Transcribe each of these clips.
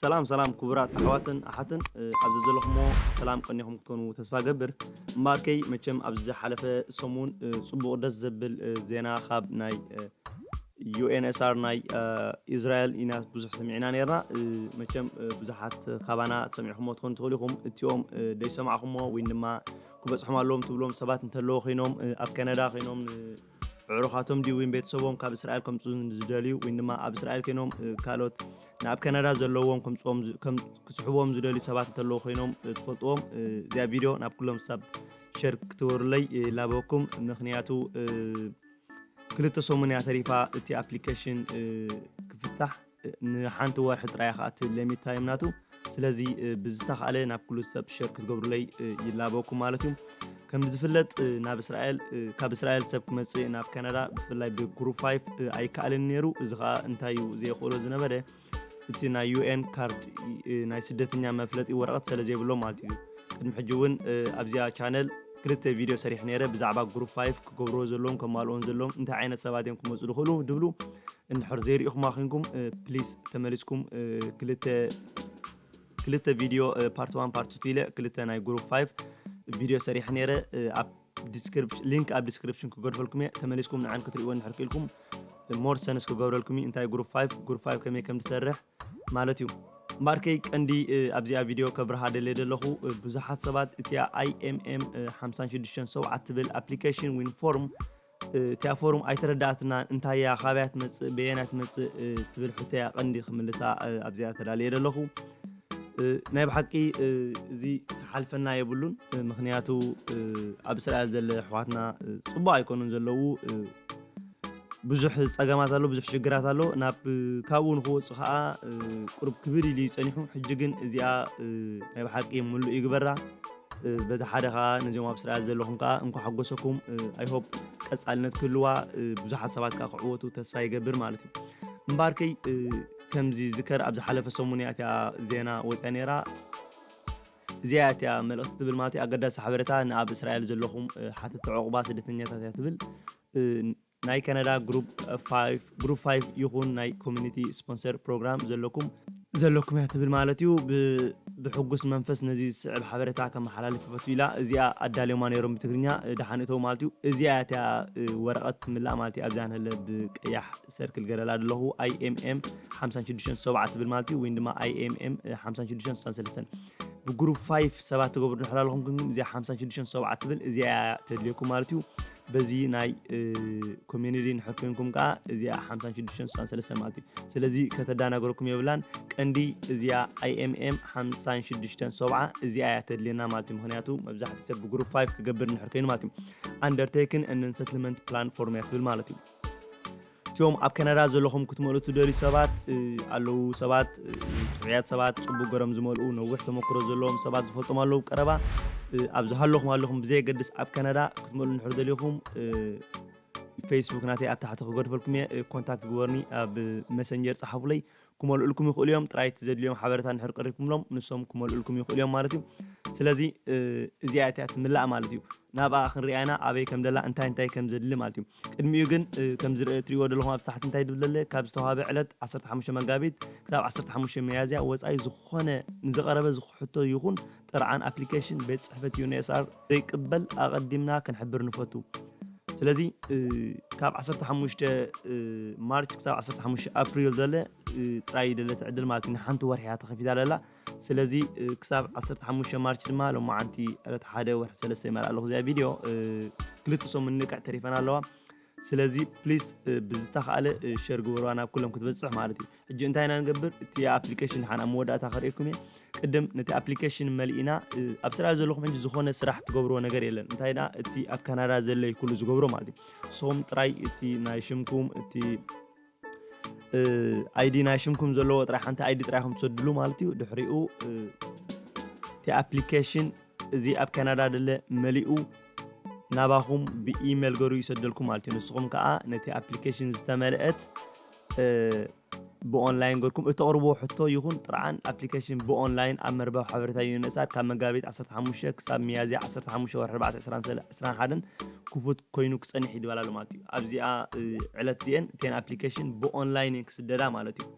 ሰላም ሰላም ክቡራት ኣሕዋትን ኣሓትን፣ እ፣ ኣብዚ ዘለኹሞ ሰላም ቀኒኹም ክትኮኑ ተስፋ ገብር። እምበኣርከይ መቸም ኣብዚ ዝሓለፈ ሰሙን፣ እ፣ ጽቡቕ ደስ ዘብል፣ እ፣ ዜና ካብ ናይ፣ እ፣ ዩ ኤን ኤስ ኣር ናይ፣ እ፣ ኢዝራኤል ኢና ብዙሕ ሰሚዕና ነይርና። እ፣ መቸም፣ እ፣ ብዙሓት ካባና ሰሚዕኹሞ ትኾኑ ትኽእሉ ኢኹም። እቲኦም፣ እ፣ ደይሰማዕኹሞ ወይ ድማ ክበጽሖም ኣለዎም ትብሎም ሰባት እንተለዉ ኮይኖም፣ እ፣ ኣብ ካናዳ ኮይኖም ን-፣ ኣዕሩኻቶም ድዩ ወይም ቤተሰቦም ካብ እስራኤል ከምጽኡ ዝደልዩ ወይ ድማ ኣብ እስራኤል ኮይኖም፣ እ፣ ካልኦት ንኣብ ካናዳ ዘለዎም ከምጽኦም ዝ-፣ ከም-፣ ክስሕብዎም ዝደልዩ ሰባት እንተለዉ ኮይኖም፣ እ፣ ትፈልጥዎም፣ እ፣ እዚኣ ቪድዮ ናብ ኩሎም ሰብ ሸር ክትበሩለይ፣ እ፣ ይላበወኩም። ምኽንያቱ፣ እ፣ ክልተ ሰሙን እያ ተሪፋ እቲ ኣፕሊኬሽን፣ እ፣ ክፍታሕ። እ፣ ንሓንቲ ወርሒ ጥራይ እያ ኸኣ እቲ ሌሚት ታይም ናቱ። ስለዚ፣ እ፣ ብዝተኻእለ ናብ ኩሉ ሰብ ሸር ክትገብሩለይ፣ እ፣ ይላበወኩም ማለት እዩ። ከም ዝፍለጥ፣ እ፣ ናብ እስራኤል፣ እ፣ ካብ እስራኤል ሰብ ክመጽእ ናብ ካናዳ ብፍላይ ብግሩፕ ፋይቭ፣ እ፣ ኣይከኣልን ነይሩ። እዚ ኸኣ እንታይ እዩ ዘየኽእሎ ዝነበረ? እቲ ናይ ዩ ኤን ካርድ፣ እ፣ ናይ ስደተኛ መፍለጢ ወረቐት ስለ ዘይብሎም ማለት እዩ። ቅድሚ ሕጂ እውን፣ እ፣ ኣብዚኣ ቻነል ክልተ ቪድዮ ሰሪሕ ነይረ ብዛዕባ ግሩፕ ፋይቭ ክገብርዎ ዘለዎም ከማልኦን ዘለዎም እንታይ ዓይነት ሰባት እዮም ክመጹ ዝኽእሉ ድብሉ እንድሕር ዘይርኢኹማ ኮይንኩም፣ እ፣ ፕሊዝ ተመሊስኩም፣ እ፣ ክልተ፣ ክልተ ቪድዮ፣ እ፣ ፓርት ዋን ፓርት ቱ ኢለ ክልተ ናይ ግሩፕ ፋይቭ ቪድዮ ሰሪሐ ነይረ። እ፣ ኣብ ዲስክሪፕሽን፣ ሊንክ ኣብ ዲስክሪፕሽን ክገድፈልኩም እየ። ተመሊስኩም ንዓን ክትርእይዎ እንድሕር ክኢልኩም ሞር ሰንስ ክገብረልኩም እዩ። እንታይ ግሩፕ ፋይቭ፣ ግሩፕ ፋይቭ ከመይ ከም ዝሰርሕ ማለት እዩ። እምበኣርከይ ቀንዲ፣ እ፣ ኣብዚኣ ቪድዮ ከብርሃ ደልየ ዘለኹ፣ እ፣ ብዙሓት ሰባት እቲኣ ኣይ ኤም ኤም፣ እ፣ ሓምሳን ሽዱሽተን ሰብዓ ትብል ኣፕሊኬሽን ወይን ፎርም፣ እ፣ እቲኣ ፎርም ኣይተረዳእትናን፣ እንታይ እያ፣ ካበይ እያ ትመጽእ፣ በየናይ ትመጽእ፣ እ፣ ትብል ሕቶ እያ ቀንዲ ክምልሳ፣ እ፣ ኣብዚኣ ተዳልየ ዘለኹ። እ፣ ናይ ብሓቂ፣ እ፣ እዚ ክሓልፈና የብሉን። እ፣ ምኽንያቱ፣ እ፣ ኣብ እስራኤል ዘለ ኣሕዋትና፣ እ፣ ጽቡቕ ኣይኮኑን ዘለዉ። እ፣ ብዙሕ ጸገማት ኣሎ፣ ብዙሕ ሽግራት ኣሎ። ናብ፣ እ፣ ካብኡ ንኽወጹ ኸኣ፣ እ፣ ቁሩብ ክብድ ኢሉ እዩ ጸኒሑ። ሕጂ ግን እዚኣ፣ እ፣ ናይ ብሓቂ ምሉእ ይግበራ። እ፣ በቲ ሓደ ኸኣ ነዚኦም ኣብ እስራኤል ዘለኹም ከኣ እንኳ ሓጎሰኩም። እ፣ ኣይ ሆፕ ቀጻልነት ክህልዋ፣ እ፣ ብዙሓት ሰባት ከኣ ክዕወቱ ተስፋ ይገብር ማለት እዩ። እምበኣርከይ፣ እ፣ ከምዚ ዝከር ኣብ ዝሓለፈ ሰሙን እያ እቲኣ ዜና ወጽያ ነይራ። እዚኣ እያ እቲኣ መልእኽቲ ትብል ማለት እዩ። ኣገዳሲ ሓበሬታ ንኣብ እስራኤል ዘለኹም፣ እ፣ ሓተቲ ዕቑባ ስደተኛታት እያ ትብል። እ፣ ናይ ካናዳ ግሩፕ ፋይቭ፣ ግሩፕ ፋይቭ ይኹን ናይ ኮሚኒቲ ስፖንሰር ፕሮግራም ዘለኩም፣ ዘለኩም እያ ትብል ማለት እዩ። ብ-፣ ብሕጉስ መንፈስ ነዚ ዝስዕብ ሓበሬታ ከመሓላልፍ ይፈቱ ኢላ። እዚኣ ኣዳልዮማ ነይሮም ብትግርኛ፣ እ፣ ደሓን እተው ማለት እዩ። እዚኣ እያ እቲኣ፣ እ፣ ወረቐት ትምላእ ማለት እዩ። ኣብዛ ንህለ ብቀያሕ ሰርክል ገረላ ዘለኹ ኣይ ኤም ኤም ሓምሳን ሽዱሽተን ሰብዓ ትብል ማለት እዩ። ወይ ድማ ኣይ ኤም ኤም ሓምሳን ሽዱሽተን ስሳን ሰለስተን። ብግሩፕ ፋይቭ ሰባት ትገብሩ እንድሕር ኣለኹም ግን እዚኣ ሓምሳን ሽዱሽተን ሰብዓ ትብል እዚኣ እያ ተድልየኩም ማለት እዩ። በዚ ናይ፣ እ፣ ኮሚኒቲ እንድሕር ኮይንኩም ከኣ እዚኣ ሓምሳን ሽዱሽተን ስሳን ሰለስተን ማለት እዩ። ስለዚ ከተዳናገረኩም የብላን። ቀንዲ እዚኣ ኣይ ኤም ኤም ሓምሳን ሽዱሽተን ሰብዓ እዚኣ እያ ተድልየና ማለት እዩ። ምኽንያቱ መብዛሕትኡ ሰብ ብግሩፕ ፋይቭ ክገብር እንድሕር ኮይኑ ማለት እዩ። ኣንደርቴክን ኤንድ ሰትልመንት ፕላን ፎርም እያ ትብል ማለት እዩ። እቲኦም ኣብ ካናዳ ዘለኹም ክትመልኡ ትደልዩ ሰባት፣ እ፣ ኣለዉ። ሰባት፣ እ፣ ጥዑያት ሰባት፣ ጽቡቕ ገሮም ዝመልኡ፣ ነዊሕ ተመክሮ ዘለዎም ሰባት ዝፈልጦም ኣለዉ። ቀረባ፣ እ፣ ኣብ ዝሃለኹም ኣለኹም ብዘየገድስ ኣብ ካናዳ ክትመልኡ እንድሕር ደሊኹም፣ እ፣ ፌስቡክ ናተይ ኣብ ታሕቲ ክገድፈልኩም እየ። እ፣ ኮንታክት ግበሩኒ፣ ኣብ መሰንጀር ጸሓፉለይ። ክመልኡልኩም ይኽእሉ እዮም። ጥራይ እቲ ዘድልዮም ሓበሬታ እንድሕር ቀሪብኩምሎም ንሶም ክመልኡልኩም ይኽእሉ እዮም ማለት እዩ። ስለዚ፣ እ፣ እዚኣ እያ ትምላእ ማለት እዩ። ናብኣ ክንሪኣ ኢና፣ ኣበይ ከም ደላ፣ እንታይ እንታይ ከም ዘድሊ ማለት እዩ። ቅድሚኡ ግን፣ እ፣ ከም ዝርአ-፣ እትሪእዎ ዘለኹም ኣብ ታሕቲ እንታይ ዝብል ዘሎ፣ ካብ ዝተዋህበ ዕለት ዓሰርተ ሓሙሽተ መጋቢት ክሳብ ዓሰርተ ሓሙሽተ ሚያዝያ ወጻኢ ዝኾነ ንዝቐረበ ዝኽ-፣ ሕቶ ይኹን ጥርዓን ኣፕሊኬሽን ቤት ጽሕፈት ዩ ኤን ኤስ ኣር ዘይቅበል ኣቐዲምና ክንሕብር ንፈቱ። ስለዚ፣ እ፣ ካብ ዓሰርተ ሓሙሽተ፣ እ፣ ማርች ክሳብ ዓሰርተ ሓሙሽተ ኣፕሪል ዘለ፣ እ፣ ጥራይ እዩ ደለ እቲ ዕድል ማለት እዩ። ንሓንቲ ወርሒ እያ ተኸፊታ ደላ። ስለዚ፣ እ፣ ክሳብ ዓሰርተ ሓሙሽተ ማርች ድማ ሎማዓንቲ ዕለት ሓደ ወርሒ ሰለስተ ይመልኣ ኣለኹ እዚኣ ቪድዮ፣ እ፣ ክልተ ሰሙን ንቅዕ ተሪፈን ኣለዋ። ስለዚ ፕሊስ፣ እ፣ ብዝተኻእለ፣ እ፣ ሸር ግበርዋ ናብ ኩሎም ክትበጽሕ ማለት እዩ። ሕጂ እንታይ ኢና ንገብር? እቲ ኣፕሊኬሽን ድሓን ኣብ መወዳእታ ከርእየኩም እየ። ቅድም ነቲ ኣፕሊኬሽን መሊእና፣ እ፣ ኣብ እስራኤል ዘለኹም ሕጂ ዝኾነ ስራሕ ትገብርዎ ነገር የለን። እንታይ ደኣ እቲ ኣብ ካናዳ ዘሎ እዩ ኩሉ ዝገብሮ ማለት እዩ። ንስኹም ጥራይ እቲ ናይ ሽምኩም፣ እቲ፣ እ፣ ኣይ ዲ ናይ ሽምኩም ዘለዎ ጥራይ፣ ሓንቲ ኣይ ዲ ጥራይ ኢኹም ትሰድሉ ማለት እዩ። ድሕሪኡ፣ እ፣ እቲ ኣፕሊኬሽን እዚ ኣብ ካናዳ ደለ መሊኡ ናባኹም ብኢሜል ገሩ ይሰደልኩም ማለት እዩ። ንስኹም ከኣ ነቲ ኣፕሊኬሽን ዝተመልአት፣ እ፣ ብኦንላይን ገርኩም እተቕርብዎ ሕቶ ይኹን ጥርዓን ኣፕሊኬሽን ብኦንላይን ኣብ መርበብ ሓበሬታ ዩ ኤን ኤስ ኣር ካብ መጋቢት ዓሰርተ ሓሙሽተ ክሳብ ሚያዝያ ዓሰርተ ሓሙሽተ ወርሒ ኣርባዕተ ዕስራን ሰለ-፣ ዕስራን ሓደን ክፉት ኮይኑ ክጸንሕ ይድበል ኣሎ ማለት እዩ። ኣብዚኣ፣ እ፣ ዕለት እዚኤን እተን ኣፕሊኬሽን ብኦንላይን እየን ክስደዳ ማለት እዩ።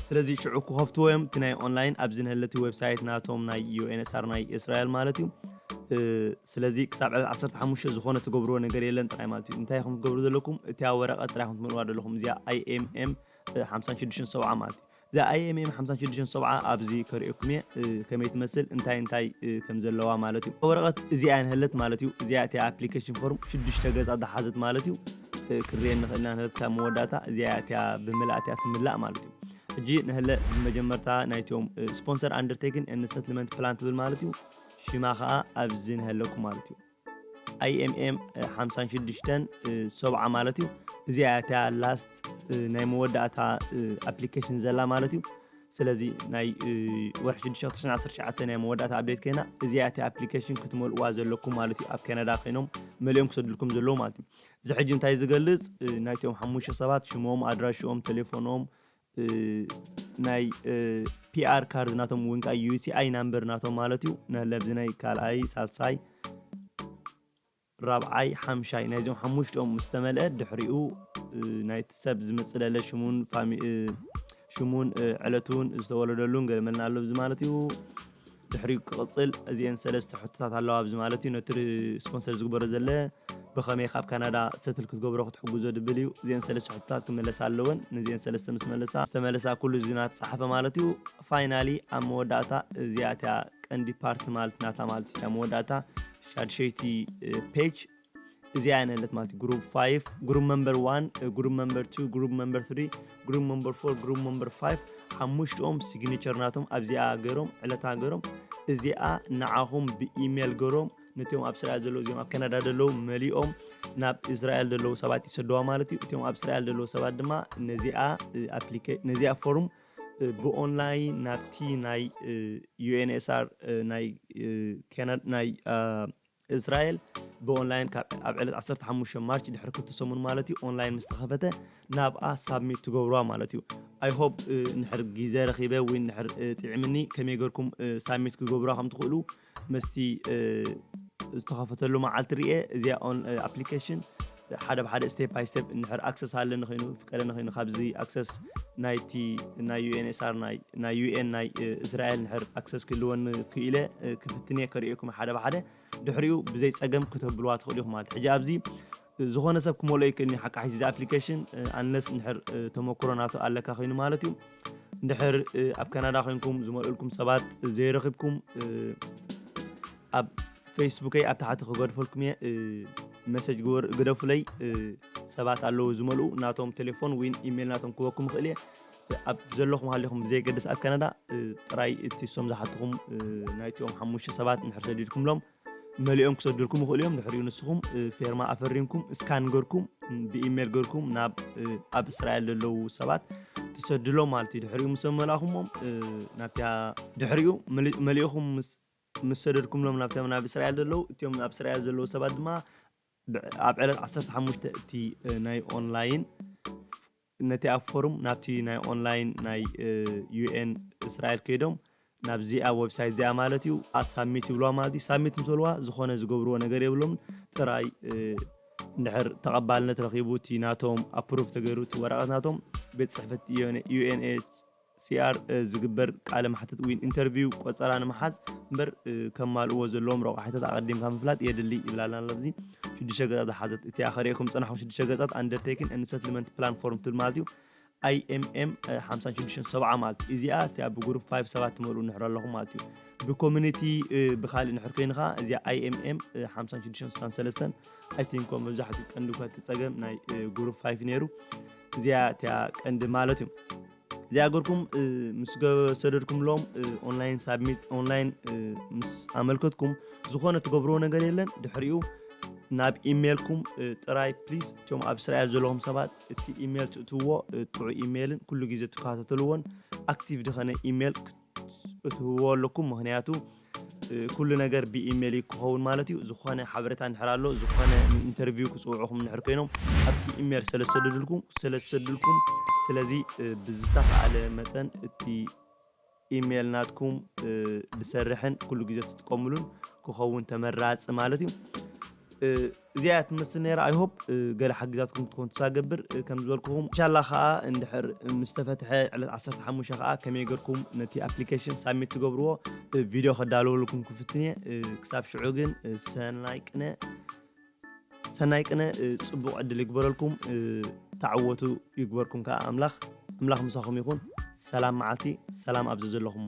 ስለዚ ሽዑ ክኸፍትዎ እዮም እቲ ናይ ኦንላይን ኣብዚ ንህለቲ ዌብሳይት ናቶም ናይ ዩ ኤን ኤስ ኣር ናይ እስራኤል ማለት እዩ። ስለዚ ክሳብ ዕለት ዓሰርተ ሓሙሽተ ዝኾነ ትገብርዎ ነገር የለን ጥራይ ማለት እዩ። እንታይ ኢኹም ትገብሩ ዘለኩም? እቲያ ወረቐት ጥራይ ኢኹም ትመልዋ ዘለኹም እዚኣ ኣይ ኤም ኤም ሓምሳን ሽዱሽተን ሰብዓ ማለት እዩ። እዛ ኣይ ኤም ኤም ሓምሳን ሽዱሽተን ሰብዓ ኣብዚ ከርእየኩም እየ ከመይ ትመስል እንታይ እንታይ ከም ዘለዋ ማለት እዩ። ወረቐት እዚኣ ንህለት ማለት እዩ። እዚኣ እቲያ ኣፕሊኬሽን ፎርም ሽዱሽተ ገጻት ዝሓዘት ማለት እዩ። ክንሪኤ ንኽእል ኢና ንህለት ካብ መወዳእታ እዚኣ እቲያ ብምልኣ እቲያ ትምላእ ማለት እዩ። ሕጂ ንህለ ብመጀመርታ ናይቲኦም ስፖንሰር ኣንደርቴክን ኤንድ ሰትልመንት ፕላን ትብል ማለት እዩ። ሽማ ከዓ ኣብዚ ንህለኩም ማለት እዩ። ኣይ ኤም ኤም ሓምሳን ሽዱሽተን ሰብዓ ማለት እዩ። እዚኣ እያ እታ ላስት ናይ መወዳእታ ኣፕሊኬሽን ዘላ ማለት እዩ። ስለዚ ናይ ወርሒ ሽዱሽተ ክልተ ሽሕን ዓሰርተ ትሽዓተ ናይ መወዳእታ ኣፕዴት ኮይና እዚኣ እታ ኣፕሊኬሽን ክትመልእዋ ዘለኩም ማለት እዩ። ኣብ ካናዳ ኮይኖም መሊኦም ክሰዱልኩም ዘለዉ ማለት እዩ። እዚ ሕጂ እንታይ ዝገልጽ ናይቶም ሓሙሽተ ሰባት ሽሞም፣ ኣድራሽኦም፣ ቴሌፎኖም፣ ናይ ፒኣር ካርድ ናቶም ወይ ከዓ ዩ ሲ ኣይ ናምበር ናቶም ማለት እዩ። ነለብዚ ናይ ካልኣይ፣ ሳልሳይ፣ ራብዓይ፣ ሓምሻይ ናይዚኦም ሓሙሽቲኦም ምስ ተመልአ ድሕሪኡ ናይቲ ሰብ ዝመፅእ ለለ ሽሙን ፋሚ- ሽሙን ዕለቱን ዝተወለደሉን ገለመልና ኣሎ እዚ ማለት እዩ። ድሕሪኡ ክቕፅል እዚአን ሰለስተ ሕቶታት ኣለዋ ኣብዚ ማለት እዩ። ነቲ ስፖንሰር ዝግበሮ ዘለ ብኸመይ ካብ ካናዳ ሰትል ክትገብሮ ክትሕግዞ ድብል እዩ። እዚአን ሰለስተ ሕቶታት ክመለሳ ኣለወን። ነዚአን ሰለስተ ምስ መለሳ ዝተመለሳ ኩሉ እዚ ናተፃሓፈ ማለት እዩ። ፋይናሊ ኣብ መወዳእታ እዚኣ እቲያ ቀንዲ ፓርቲ ማለት ናታ ማለት እያ መወዳእታ ሻድሸይቲ ፔጅ እዚኣ እያ ነለት ማለት እዩ። ግሩፕ ፋይቭ፣ ግሩፕ መምበር ዋን፣ ግሩፕ መምበር ቱ፣ ግሩፕ መምበር ትሪ፣ ግሩፕ መምበር ፎር፣ ግሩፕ መምበር ፋይቭ ሓሙሽቲኦም ሲግኒቸር ናቶም ኣብዚኣ ገሮም ዕለታ ገሮም እዚኣ ንዓኹም ብኢሜል ገሮም ነቲኦም ኣብ እስራኤል ዘለዉ እዚኦም ኣብ ካናዳ ዘለዉ መሊኦም ናብ እስራኤል ዘለዉ ሰባት ይሰደዋ ማለት እዩ። እቲኦም ኣብ እስራኤል ዘለዉ ሰባት ድማ ነዚኣ ኣፕሊኬ ነዚኣ ፎርም ብኦንላይን ናብቲ ናይ ዩ ኤን ኤስ ኣር ናይ ካናዳ ናይ እስራኤል ብኦንላይን ካብ ኣብ ዕለት ዓሰርተ ሓሙሽተ ማርች ድሕሪ ክልተ ሰሙን ማለት እዩ ኦንላይን ምስ ተኸፈተ ናብኣ ሳብሚት ትገብሩዋ ማለት እዩ። ኣይ ሆፕ እንድሕር ግዜ ረኺበ ወይ እንድሕር ጥዕምኒ ከመይ ገርኩም ሳብሚት ክትገብሩዋ ከም ትኽእሉ መስቲ ዝተኸፈተሉ መዓልቲ ርኤ እዚኣ ኣፕሊኬሽን ሓደ ብሓደ ስቴፕ ባይ ስቴፕ እንድሕር ኣክሰስ ኣለኒ ኮይኑ ፍቀደኒ ኮይኑ ካብዚ ኣክሰስ ናይቲ ናይ ዩ ኤን ኤስ ኣር ናይ ዩ ኤን ናይ እስራኤል እንድሕር ኣክሰስ ክህልወኒ ክኢለ ክፍትንየ ከርእየኩም ሓደ ብሓደ ድሕሪኡ ብዘይ ጸገም ክተብልዋ ትኽእሉ ኢኹም ማለት ሕጂ ኣብዚ ዝኾነ ሰብ ክመልኦ ይክእልኒ ሓቃ ሕጂ እዚ ኣፕሊኬሽን ኣንለስ እንድሕር ተመክሮ ናቱ ኣለካ ኮይኑ ማለት እዩ። እንድሕር ኣብ ካናዳ ኮይንኩም ዝመልእልኩም ሰባት ዘይረኺብኩም ኣብ ፌስቡከይ ኣብ ታሕቲ ክገድፈልኩም እየ። መሰጅ ግደፉለይ። ሰባት ኣለዉ ዝመልኡ ናቶም ቴሌፎን ወይ ኢሜይል ናቶም ክበኩም ይኽእል እየ። ኣብ ዘለኹም ሃሊኹም ብዘየገድስ ኣብ ካናዳ ጥራይ እቲ ሶም ዝሓትኹም ናይቲኦም ሓሙሽተ ሰባት እንድሕር ሰዲድኩምሎም መሊኦም ክሰዱልኩም ይኽእሉ እዮም። ድሕሪኡ ንስኹም ፌርማ ኣፈሪምኩም ስካን ገርኩም ብኢሜል ገርኩም ናብ ኣብ እስራኤል ዘለዉ ሰባት ትሰድሎም ማለት እዩ። ድሕሪኡ ምስ መላእኹሞም ናብታ ድሕሪኡ መሊእኹም ምስ ምስ ሰደድኩምሎም ናብቶም ናብ እስራኤል ዘለዉ እቲኦም ኣብ እስራኤል ዘለዉ ሰባት ድማ ኣብ ዕለት ዓሰርተ ሓሙሽተ እቲ ናይ ኦንላይን ነቲ ኣብ ፎርም ናብቲ ናይ ኦንላይን ናይ ዩ ኤን እስራኤል ከይዶም ናብዚኣ ዌብሳይት እዚኣ ማለት እዩ ሳሚት ይብልዋ ማለት እዩ። ሳሚት ምስ በልዋ ዝኾነ ዝገብርዎ ነገር የብሎም። ጥራይ እንድሕር ተቐባልነት ረኺቡ እቲ ናቶም ኣፕሩቭ ተገይሩ እቲ ወረቐት ናቶም ቤት ፅሕፈት ዩ ኤን ኤች ሲ ኣር ዝግበር ቃለ መሓትት ወይ ኢንተርቪው ቆፀራ ንምሓዝ እምበር ከማልእዎ ዘለዎም ረቋሒታት ኣቐዲምካ ምፍላጥ የድሊ ይብላልና ኣሎ። ኣብዚ ሽዱሽተ ገፃት ዝሓዘት እቲኣ ከርእየኩም ዝፀናሕኩ ሽዱሽተ ገፃት ኣንደርቴኪን ኤንድ ሰትልመንት ፕላን ፎርም ትብል ማለት እዩ። ኣይ ኤም ኤም ሓምሳን ሽዱሽተን ሰብዓ ማለት እዩ። እዚኣ እቲኣ ብግሩፕ ፋይቭ ሰባት ትመልኡ ንሕር ኣለኹም ማለት እዩ። ብኮሚኒቲ ብካሊእ ንሕር ኮይንኻ እዚኣ ኣይ ኤም ኤም ሓምሳን ሽዱሽተን ስሳን ሰለስተን ኣይ ቲንክ መብዛሕትኡ ቀንዲ እኳ እቲ ፀገም ናይ ግሩፕ ፋይቭ ነይሩ። እዚኣ እቲኣ ቀንዲ ማለት እዩ። እዚኣ ገርኩም ምስ ሰደድኩምሎም ኦንላይን ሳብሚት ኦንላይን ምስ ኣመልከትኩም ዝኾነ ትገብርዎ ነገር የለን። ድሕሪኡ ናብ ኢሜይልኩም ጥራይ ፕሊዝ እቶም ኣብ እስራኤል ዘለኹም ሰባት እቲ ኢሜይል ትእትዎ ጥዑ ኢሜይልን ኩሉ ግዜ ትከታተልዎን ኣክቲቭ ድኸነ ኢሜይል ክትህብዎ ኣለኩም። ምክንያቱ ኩሉ ነገር ብኢሜይል እዩ ክኸውን ማለት እዩ። ዝኾነ ሓበሬታ እንድሕር ኣሎ ዝኾነ ንኢንተርቪው ክፅውዑኹም እንድሕር ኮይኖም ኣብቲ ኢሜይል ስለዝሰደድልኩም ስለዝሰድልኩም ስለዚ ብዝተኻእለ መጠን እቲ ኢሜይል ናትኩም ብሰርሕን ኩሉ ግዜ ትጥቀምሉን ክኸውን ተመራፂ ማለት እዩ። እዚኣ ትመስል ነይራ። I hope ገለ ሓጊዛትኩም ክትኮን ተስፋ ገብር። ከም ዝበልኩኹም ኢንሻላ ከዓ እንድሕር ምስ ተፈትሐ ዕለት ዓሰርተ ሓሙሽተ ከዓ ከመይ ገርኩም ነቲ ኣፕሊኬሽን ሳሚት ትገብርዎ ቪድዮ ከዳለወልኩም ክፍትን እየ። ክሳብ ሽዑ ግን ሰናይ ቅነ ሰናይ ቅነ ጽቡቕ ዕድል ይግበረልኩም። ተዓወቱ ይግበርኩም ከዓ ኣምላኽ ኣምላኽ ምሳኹም ይኹን። ሰላም መዓልቲ፣ ሰላም ኣብዚ ዘለኹሞ።